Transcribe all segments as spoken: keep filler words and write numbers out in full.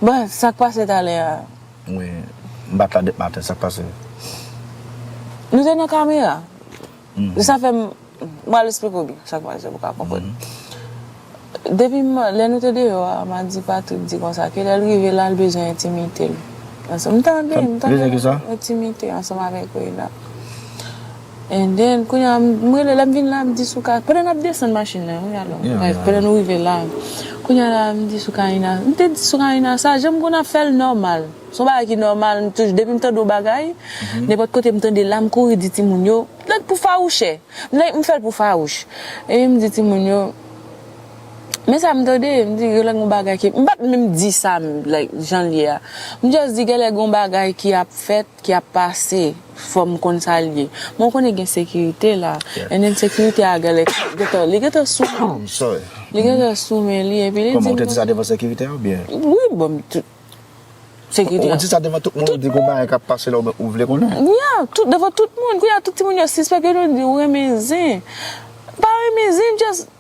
Bon, sa k pase talè a? Wi, m pa t la depi maten, sa k pase? Nou te nan kamera. Sa fè m, m al esplike w byen sa k pase pou w ka konprann. Depi m, lè nou te deyò a, m a di Patrick di konsa ke lè l rive la, l bezwen entimite l. Ansanm, m tande, m tande. Bezwen ki sa? Entimite ansanm avèk Reina. And then, kounye a, m rele, lè m vin la, m di Souka, pandan n ap desann machin nan, wi, alò, like, pandan nou rive la, kounye a la, m di Soukaina, m te di Soukaina, sa, jan m konn ap fè l nòmal. Se yon bagay ki nòmal, m toujou, depi m tande yon bagay, nenpòt kote m tande la, m kouri di timoun yo, like, pou fawouchè. M, like, m fè l pou fawouch. E m di timoun yo, men sa m tande, m di, genlè gon bagay ki, m pa t menm di sa, m, like, jan l ye a. M just di, genlè gon bagay ki ap fèt, ki ap pase, fò m konn sa l ye. Men w konnen gen sekirite la. And then sekirite a genlè gentan, li gentan sou men. Li gentan sou men li, epi li di m konsa. Kòman, ou te di sa devan sekirite a oubyen? Wi, bon, tout sekirite a. Ou di sa devan tout moun, ou di gon bagay k ap pase la, ou, ou vle konnen? Ya, tout, devan tout moun. Kounye a, tout timoun yo sispèk, yo di ou renmen zen. Pa renmen zen, just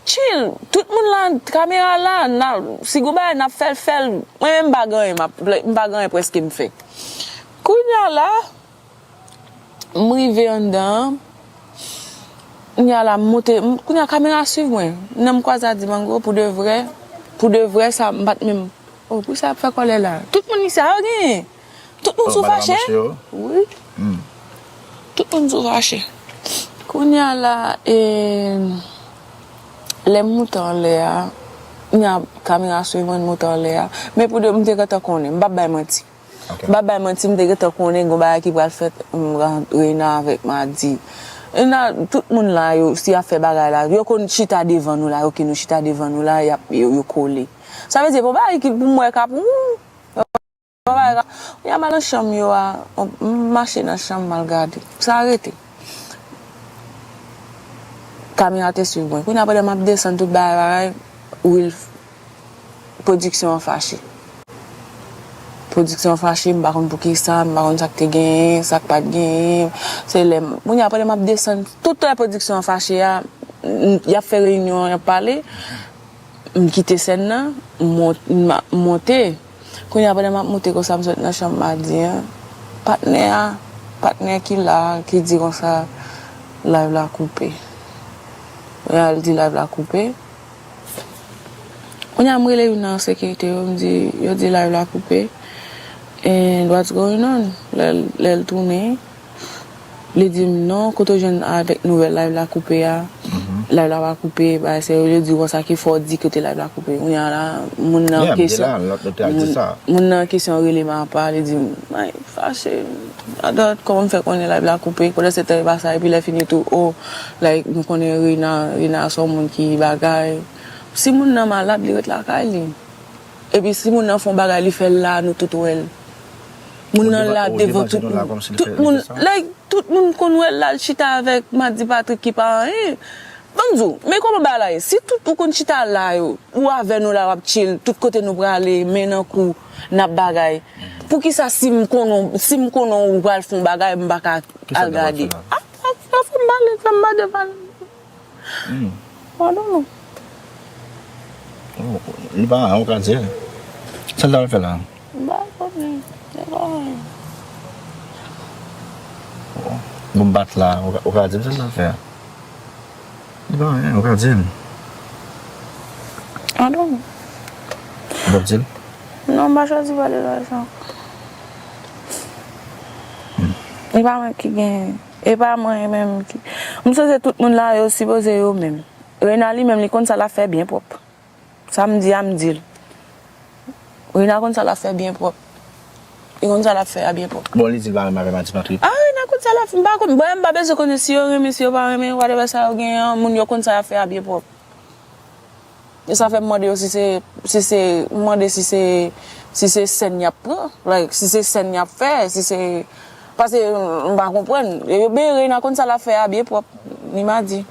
chill. Tout moun la, kamera la, n a, si gon bagay n ap fè l, fè l. Mwen menm m pa gen anyen, m ap, m pa gen anyen prèske m fè. Kounye a la, m rive anndan an. Kounye a la, m monte, m, kounye a kamera swiv mwen. Nan m kwaze a di Mango, pou de vrè, pou de vrè sa, m pa t menm. Oh, pou sa ap fè kòlè la. Tout moun isi a, yo genyen. Tout moun sou fache. Wi. Tout moun sou fache. Kounye a la, e, lè m moute anlè a, kounye a kamera swiv mwen, m moute anlè a. Men pou de, m te gentan konnen, m p ap bay manti. M p ap bay manti, m te gentan konnen gon bagay ki pral fèt, m, Reina avèk Madi. Reina, tout moun la, yo, si y ap fè bagay la, yo konn chita devan nou la, oke, nou chita devan nou la, y ap, yo, yo kole. Sa vle di, bon bagay ki pou m wè k ap, wou, bon bagay k ap, y a m al nan chanm yo a, m mache nan chanm, m al gade. Sa rete. Kamera te swiv mwen. Kounye a, pandan m ap desann tout bagay, bagay, Will Pwodiksyon an fache. Pwodiksyon an fache, m pa konn poukisa, m pa konn sa k te genyen, sa k pa t genyen. Se lè m, kounye a, pandan m ap desann, tout lè pwodiksyon an fache a, m, y ap fè reyinyon an, y ap pale, m kite sèn nan, m mont-, m a-, m monte. Kounye a, pandan m ap monte konsa, m sot nan chanm Madi an, patnè a, patnè ki la a, ki di konsa, live la koupe. Kounye a, l di live la koupe. Kounye a, m rele youn nan sekirite yo, m di, yo di live la koupe. And what's going on? Lè, lè l tounen, li di m, non, kote w jwenn avèk nouvèl live la koupe a? Live la pa koupe, bagay serye. Li di, konsa ki fè w di kote live la koupe? Kounye a la, moun nan kesyon, moun, moun nan kesyon rele m apa, li di m, ay, fache. Adan, kòman m fè konnen live la koupe? Pandan se tan e pa sa, epi lè fini tou, oh, like, nou konnen Rina, Rina se yon moun ki bagay. Si moun nan malad, li ret lakay li. Epi si moun nan fè yon bagay, li fè l la, nou tout wè l. Moun nan la devan tout moun. Tout moun, like, tout moun konn wè l la, l chita avèk Madi Patrick ki pa anyen. Ban m di w, men kòman bagay la ye? Si tout ou konn chita la yo, ou avè nou la, w ap chill, tout kote nou prale, men nan kou, n ap bagay. Poukisa si m konnen, si m konnen ou pral fè yon bagay, m pa ka al gade? A, a, a, fò m pale, fò m pale, pale. Hmm. I don't know. Oh, li pa anyen, ou ka di l. Sa l t al fè la? M pa konnen. Li pa anyen. Oh, bon, m pa t la, ou ka, ou ka di m sa l t al fè a? Li pa anyen, ou ka di m. I don't know. Ou p ap di l? Non, m pa chwazi pale la sa. Hmm. Li pa mwen ki gen E pa mwen menm ki. M sipoze tout moun la yo sipoze yo menm. Reina li menm li konn sa l ap fè byen pwòp. Sa m di a m di l. Reina konn sa l ap fè byen pwòp. Li konn sa l ap fè a byen pwòp. Bon, li di l pa renmen avè Madi Patrick. A, Reina konn sa l ap fè, m pa konn. Bon, m pa bezwen konnen si yo renmen, si yo pa renmen, whatever sa yo genyen an, moun yo konn sa y ap fè a byen pwòp. E sa fè m mande yo si se, si se, m mande si se, si se sèn y ap pran, like, si se sèn y ap fè, si se, paske m pa konprann. E yo byen, Reina konn sa l ap fè a byen pwòp, ni Madi.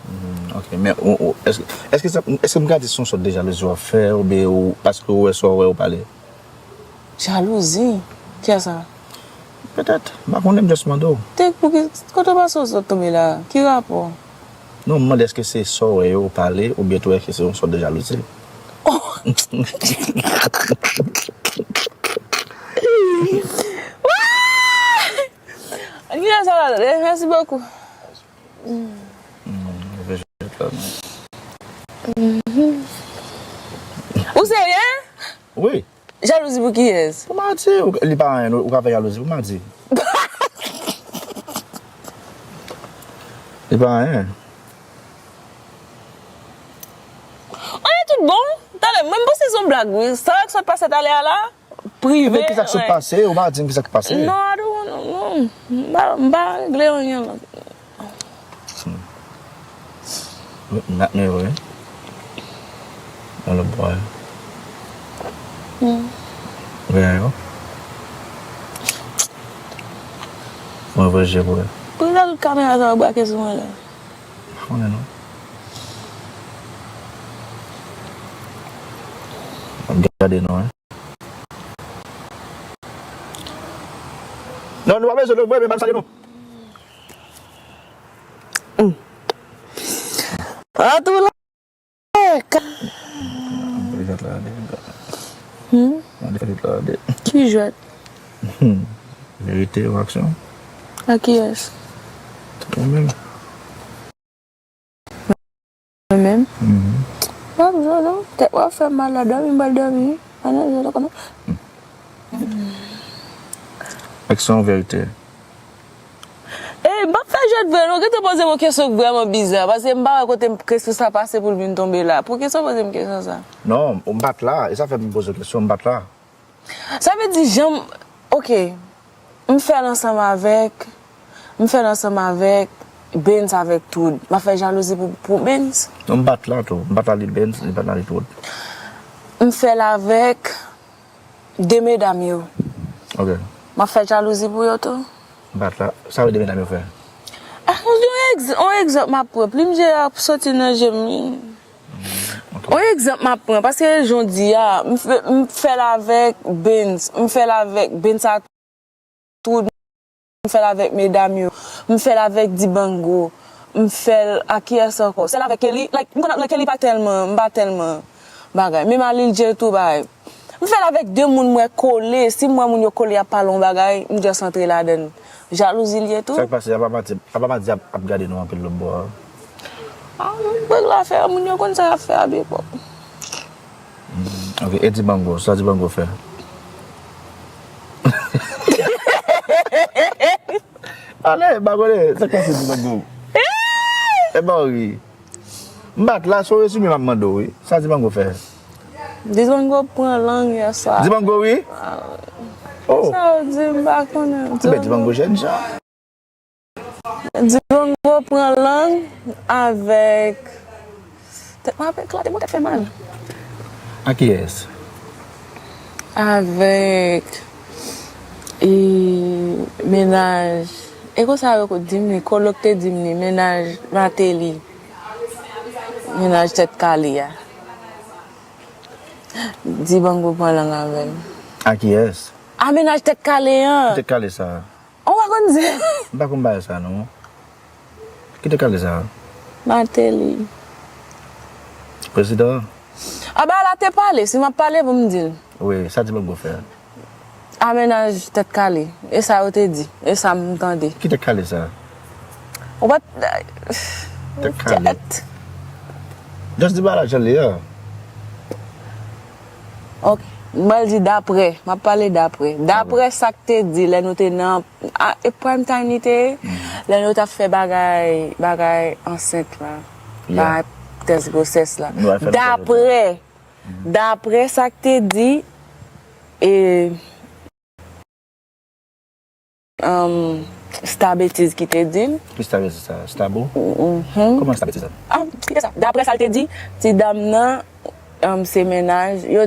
Hmm, ok, men ou, ou, èske, èske sa, èske m ka di se yon sòt de jalouzi w ap fè, oubyen ou, paske ou wè sa w wè yo pale? Jalouzi? Kiyès sa? Petèt, m pa konnen, m just mande w. Te, pouki, kote w panse w sot tonbe la? Ki rapò? Non, m mande èske se sa w wè yo pale, oubyen tou èske se yon sòt de jalouzi? Ann gen sa la, mèsi bokou. Ou serye? Wi. Jalouzi pou kiyès? Pou Madi, ou- li pa anyen, ou ka fè jalouzi pou Madi. Li pa anyen. Anyen tout bon. Talè, mwen m panse se yon blag, wi. Sa k sot pase talè a la, prive. Men kisa k sot pase? Ou pa di m kisa k pase? Non, I don't want, non. M pa, m pa regle anyen la. Hmm. Not me, wi. Nan lòt bò a. Hmm. Ou gen yo? Mwen vre je pou yo. Poukisa tout kamera sa yo brake sou mwen la? M pa konnen non. M ap gade non, wi. Non, nou pa bezwen nou vre, men pa salye nou. Hmm. An tou la. Ka- An tou la, de. Hmm? An tou la, de. Ki jwèt? Hmm. Verite ou aksyon? A kiyès? Ou menm. Mwen menm? Mhm. W ap jwe non. Tèt w ap fè m mal la, dòmi m pral dòmi. Ann al jwe la konnen. Aksyon ou verite? Ey, m p ap fè jwèt vre non. Gentan poze m yon kesyon k vrèman biza, paske m pa wè kote m- kesyon sa pase pou l vin tonbe la. Pou kesyon poze m kesyon sa? Non, m bat la, e sa fè m poze w kesyon, m bat la. Sa vle di jan m, oke, m fè l ansanm avèk, m fè l ansanm avèk Benz avèk Troud. M ap fè jalouzi pou, pou Benz? Non, m bat la tou. M bat la li Benz, li bat la li Troud. M fè l avèk de medam yo. Oke. M ap fè jalouzi pou yo tou? M bat la. Sa vle de medam yo fè? Ah, yon egz-, yon egzanp m ap pran. Plim je ap soti nan je m. Yon egzanp m ap pran, paske jan w di a, m fè, m fè l avèk Benz, m fè l avèk Benz a Troud, m fè l avèk medam yo, m fè l avèk Dibango, m fè l ak kiyès ankò? Sèl avèk Kelly, like, m konn ak Kelly pa tèlman, m pa tèlman bagay. Menm a Lil J tou bagay. M fè l avèk de moun m wè kole, si m wè moun yo kole y ap pale yon bagay, m just antre ladann. Jalouzi l ye tou. Sa k pase, apa Madi, apa Madi ap, ap gade nou anpil lòt bò a? Ah, m regle afè a, moun yo konn sa y ap fè a byen pwòp. Hmm, ok, e Dibango, sa Dibango fè? Ale, m pa konnen, sa k pase Dibango? E ba w ri. M bat la, se yon rezime m ap mande w, wi. Sa Dibango fè? Dibango pran lang yè swa. Dibango, wi? Oh. Sa yo di, m pa konnen. Dibango jèn jan. Dibango pran lang avèk, tèt mwen ap eklate, bon, tèt fè mal. A kiyès? Avèk, e, mennaj, e konsa yo di m li, Kolo k te di m li, mennaj Martelly. Mennaj tèt kale a. Dibango pran lang avè l. A kiyès? A mennaj tèt kale an. Ki tèt kale sa? Ou pa konn di. M pa konn bagay sa non. Ki tèt kale sa? Martelly. Prezidan? A bagay la te pale, si m ap pale pou m di l. Wi, sa Dibango fè? A mennaj tèt kale. E sa yo te di. E sa m tande. Ki tèt kale sa? Ou pa t- Tèt kale. Tèt. Just di bagay la jan l ye a. Ok. M pral di daprè. M ap pale daprè. Daprè sa k te di lè nou te nan, a, e prime time li te ye? Mhm. Lè nou t ap fè bagay, bagay ansent la. Yeah. Bagay tès gwosès la. Nou al fè l. Daprè. Mhm. Daprè sa k te di, e, um, Star Betiz ki te di l. Ki Star Betiz sa? Star Bo? Mhm. Kòman Star Betiz sa? Ah, ki sa? Daprè sa l te di, ti dam nan, um, se mennaj, yo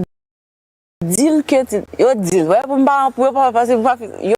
di l ke ti, yo di l, wè, pou m pa, pou yo pa, paske m pa, yo